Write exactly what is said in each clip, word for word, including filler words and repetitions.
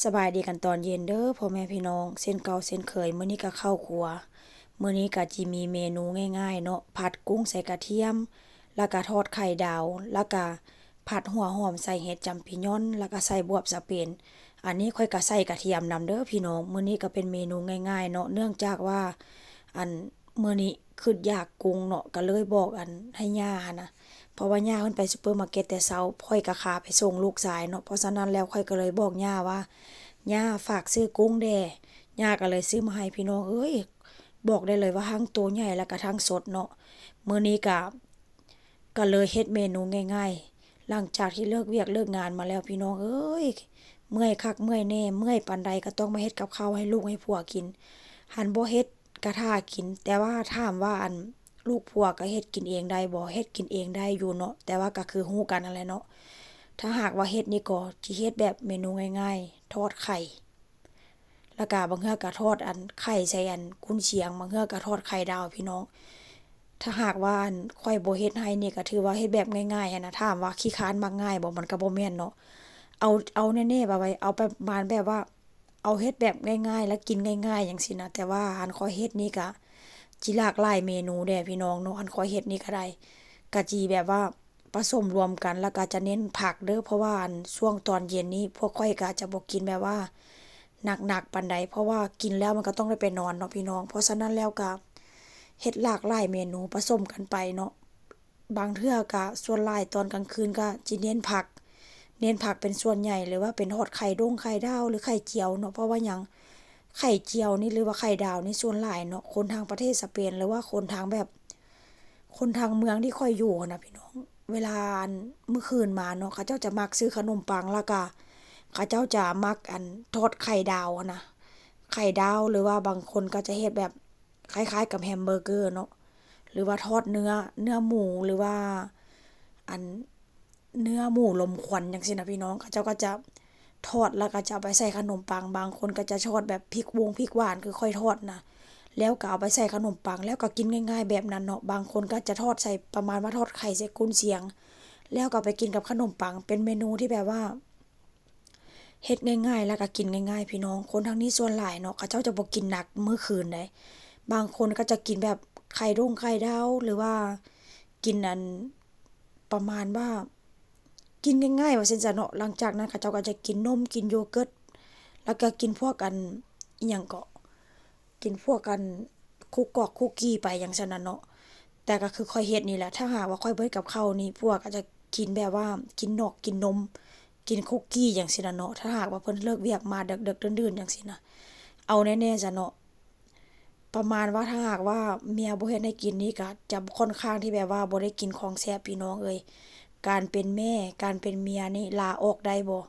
สบายดีกันตอนเย็นเด้อพ่อแม่พี่น้อง เช่นเก่าเช่นเคย มื้อนี้ก็เข้าครัว มื้อนี้ก็จิมีเมนูง่ายๆเนาะ ผัดกุ้งใส่กระเทียม แล้วก็ทอดไข่ดาว แล้วก็ผัดหัวหอมใส่เห็ดจำปิญอง แล้วก็ใส่บวบสเปน อันนี้ข้อยก็ใส่กระเทียมนำเด้อพี่น้อง มื้อนี้ก็เป็นเมนูง่ายๆเนาะ เนื่องจากว่า อัน มื้อนี้คิดอยากกุ้งเนาะ ก็เลยบอกอันให้ย่าหั้นนะ เพราะว่าย่าเพิ่นไปซูเปอร์มาร์เก็ตแต่เช้า ข้อยก็คาไปส่งลูกชายเนาะ เพราะฉะนั้นแล้วข้อยก็เลยบอกย่าว่า "ย่าฝากซื้อกุ้งแด่" ย่าก็เลยซื้อมาให้พี่น้องเอ้ย บอกได้เลยว่าทั้งตัวใหญ่แล้วก็ทั้งสดเนาะ มื้อนี้ก็ ก็เลยเฮ็ดเมนูง่ายๆ หลังจากที่เลิกเวียกเลิกงานมาแล้วพี่น้องเอ้ย เมื่อยคักเมื่อยแน่ เมื่อยปานใดก็ต้องมาเฮ็ดกับข้าวให้ลูกให้ผัวกิน หั้นบ่เฮ็ดก็ท่ากิน แต่ว่าถามว่าอันลูกผัวก็เฮ็ดกินเองได้บ่ เฮ็ดกินเองได้อยู่เนาะ แต่ว่าก็คือฮู้กันนั่นแหละเนาะ ถ้าหากว่าเฮ็ดนี่ก็สิเฮ็ดแบบเมนูง่ายๆ ทอดไข่ แล้วก็บางเทื่อก็ทอดอันไข่ใส่อันกุนเชียง บางเทื่อก็ทอดไข่ดาวพี่น้อง ถ้าหากว่าอันข้อยบ่เฮ็ดให้นี่ก็ถือว่าเฮ็ดแบบง่ายๆหั้นนะ ถามว่าขี้คร้านมักง่ายบ่ มันก็บ่แม่นเนาะ เอา เอาแน่ๆ ว่าไว้ เอาประมาณแบบว่า เอาเฮ็ดแบบง่ายๆ แล้วกินง่ายๆจั่งซี้นะ แต่ว่าอันข้อยเฮ็ดนี่ก็จิหลากหลายเมนูแด่พี่น้องเนาะ อันข้อยเฮ็ดนี่ก็ได้ ก็จิแบบว่าผสมรวมกัน แล้วก็จะเน้นผักเด้อ เพราะว่าอันช่วงตอนเย็นนี่พวกข้อยก็จะบ่กินแบบว่าหนักๆปานใด เพราะว่ากินแล้วมันก็ต้องได้ไปนอนเนาะพี่น้อง เพราะฉะนั้นแล้วก็เฮ็ดหลากหลายเมนูผสมกันไปเนาะ บางเทื่อก็ส่วนหลายตอนกลางคืนก็จิเน้นผัก เน้นผักเป็นส่วนใหญ่ หรือว่าเป็นทอดไข่ดงไข่ดาว หรือไข่เจียวเนาะ เพราะว่าหยัง ไข่เจียวนี่หรือว่าไข่ดาวนี่ส่วนหลายเนาะ คนทางประเทศสเปน หรือว่าคนทางแบบ คนทางเมืองที่ข้อยอยู่หั้นนะพี่น้อง เวลาอันมื้อคืนมาเนาะ เขาเจ้าจะมักซื้อขนมปัง แล้วก็เขาเจ้าจะมักอันทอดไข่ดาวหั้นนะ ไข่ดาว หรือว่าบางคนก็จะเฮ็ดแบบคล้ายๆกับแฮมเบอร์เกอร์เนาะ หรือว่าทอดเนื้อ เนื้อหมู หรือว่าอัน เนื้อหมูลมควันจั่งซี้นะพี่น้อง เขาเจ้าก็จะทอดแล้วก็จะเอาไปใส่ขนมปัง บางคนก็จะทอดแบบพริกวงพริกหวานคือข้อยทอดนะ แล้วก็เอาไปใส่ขนมปัง แล้วก็กินง่ายๆแบบนั้นเนาะ บางคนก็จะทอดใส่ประมาณว่าทอดไข่ใส่กุนเชียง แล้วก็ไปกินกับขนมปัง เป็นเมนูที่แบบว่า เฮ็ดง่ายๆ แล้วก็กินง่ายๆ พี่น้อง คนทางนี้ส่วนหลายเนาะ เขาเจ้าจะบ่กินหนักมื้อคืนใด บางคนก็จะกินแบบไข่ดงไข่ดาว หรือว่ากินอัน ประมาณว่า กินง่ายๆ ว่าซั่นซะเนาะ หลังจากนั้นเขาเจ้าก็จะกินนม กินโยเกิร์ต แล้วก็กินพวกอัน อิหยังเกาะ กินพวกอันคุกกอกคุกกี้ไปจั่งซั้นน่ะเนาะ แต่ก็คือข้อยเฮ็ดนี่แหละ ถ้าหากว่าข้อยบ่เฮ็ดกับข้าวนี่ ผัวก็จะกินแบบว่ากินนอกกินนม กินคุกกี้จั่งซี้น่ะเนาะ ถ้าหากว่าเพิ่นเลิกเวียกมาดึกๆ ดื่นๆ จั่งซี้นะ เอาแน่ๆ ซะเนาะ ประมาณว่าถ้าหากว่าเมียบ่เฮ็ดให้กินนี่ก็จะค่อนข้างที่แบบว่าบ่ได้กินของแซ่บพี่น้องเอ้ย การเป็นแม่ การเป็นเมียนี่ลาออกได้บ่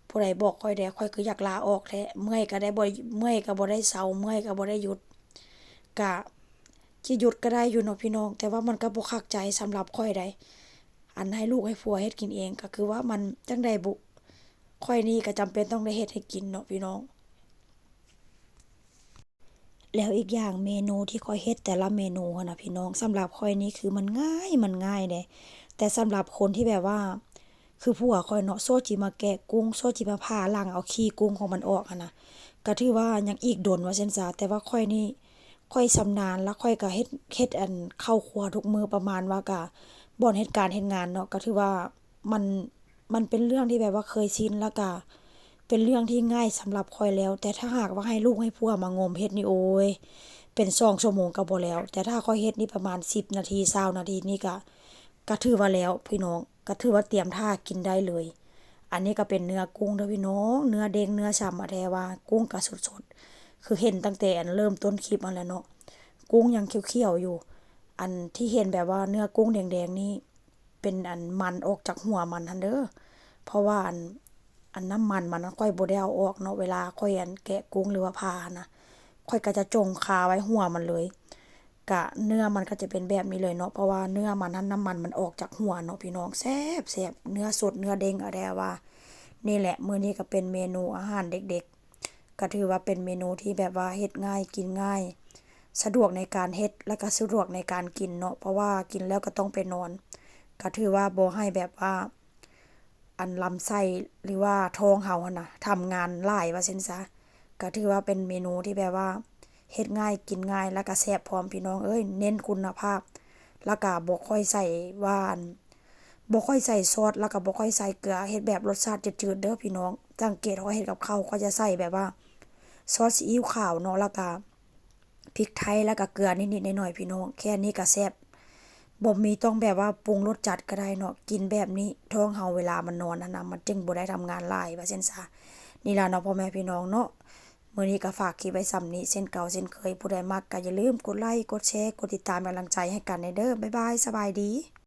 ผู้ใดบอกข้อยแด่ ข้อยคืออยากลาออกแท้ เมื่อยก็ได้บ่ เมื่อยก็บ่ได้เซา เมื่อยก็บ่ได้หยุด ก็สิหยุดก็ได้อยู่เนาะพี่น้อง แต่ว่ามันก็บ่คักใจสำหรับข้อยใด อันให้ลูกให้ผัวเฮ็ดกินเอง ก็คือว่ามันจั่งใดบุ ข้อยนี่ก็จำเป็นต้องได้เฮ็ดให้กินเนาะพี่น้อง แล้วอีกอย่างเมนูที่ข้อยเฮ็ดแต่ละเมนูหั้นนะพี่น้อง สำหรับข้อยนี่คือมันง่าย มันง่ายเด้ แต่สำหรับคนที่แบบว่า คือผัวข้อยเนาะ ซั่วจิมาแกะกุ้ง ซั่วจิมาผ่าหลังเอาขี้กุ้งของมันออกหั้นนะ ก็ถือว่ายังอีกดนว่าซั่นซะ แต่ว่าข้อยนี่ ข้อยชำนาญ แล้วข้อยก็เฮ็ด เฮ็ดอันเข้าครัวทุกมื้อ ประมาณว่าก็บ่อนเฮ็ดการเฮ็ดงานเนาะ ก็ถือว่ามัน มันเป็นเรื่องที่แบบว่าเคยชิน แล้วก็เป็นเรื่องที่ง่ายสำหรับข้อยแล้ว แต่ถ้าหากว่าให้ลูกให้ผัวมางมเฮ็ดนี่ โอ้ย เป็นสองชั่วโมงก็บ่แล้ว แต่ถ้าข้อยเฮ็ดนี่ประมาณสิบนาที ซาวนาทีนี่ก็ ก็ถือว่าแล้วพี่น้อง ก็ถือว่าเตรียมท่ากินได้เลย อันนี้ก็เป็นเนื้อกุ้งเด้อพี่น้อง เนื้อเด้ง เนื้อฉ่ำอะแท้ว่า กุ้งก็สดๆ คือเห็นตั้งแต่อันเริ่มต้นคลิปหั้นแหละเนาะ กุ้งยังเขียวๆอยู่ อันที่เห็นแบบว่าเนื้อกุ้งแดงๆนี่ เป็นอันมันออกจากหัวมันหั้นเด้อ เพราะว่าอัน อันน้ำมันมันข้อยบ่ได้เอาออกเนาะ เวลาข้อยอันแกะกุ้งหรือว่าผ่าหั้นนะ ข้อยก็จะจ่งคาไว้หัวมันเลย กะเนื้อมันก็จะเป็นแบบนี้เลยเนาะ เพราะว่าเนื้อมันหั้นน้ำมันมันออกจากหัวเนาะพี่น้อง แซ่บๆ เนื้อสดเนื้อเด้งอะแท้ว่า นี่แหละ มื้อนี้ก็เป็นเมนูอาหารเด็กๆ ก็ถือว่าเป็นเมนูที่แบบว่าเฮ็ดง่ายกินง่าย สะดวกในการเฮ็ด แล้วก็สะดวกในการกินเนาะ เพราะว่ากินแล้วก็ต้องไปนอน ก็ถือว่าบ่ให้แบบว่า อันลำไส้หรือว่าท้องเฮาหั่นน่ะทำงานหลายว่าซั่นซะ ก็ถือว่าเป็นเมนูที่แบบว่าเฮ็ดง่ายกินง่ายแล้วก็แซ่บพร้อมพี่น้องเอ้ย เน้นคุณภาพ แล้วก็บ่ค่อยใส่หวาน บ่ค่อยใส่ซอส แล้วก็บ่ค่อยใส่เกลือ เฮ็ดแบบรสชาติจืดๆเด้อพี่น้อง สังเกตว่าเฮ็ดกับข้าวก็จะใส่แบบว่าซอสซีอิ๊วขาวเนาะ แล้วก็พริกไทย แล้วก็เกลือนิดๆหน่อยๆพี่น้อง แค่นี้ก็แซ่บ บ่มีต้องแบบว่าปรุงรสจัดก็ได้เนาะ กินแบบนี้ท้องเฮาเวลามันนอนหั่นน่ะ มันจึงบ่ได้ทำงานหลายว่าซั่นซะ นี่ล่ะเนาะพ่อแม่พี่น้องเนาะ มื้อนี้ก็ฝากคลิปไว้ส่ำนี้ เช่นเก่าเช่นเคย ผู้ใดมักก็อย่าลืมกดไลก์ กดแชร์ กดติดตามเป็นกำลังใจให้กันแหน่เด้อ บ๊ายบาย สบายดี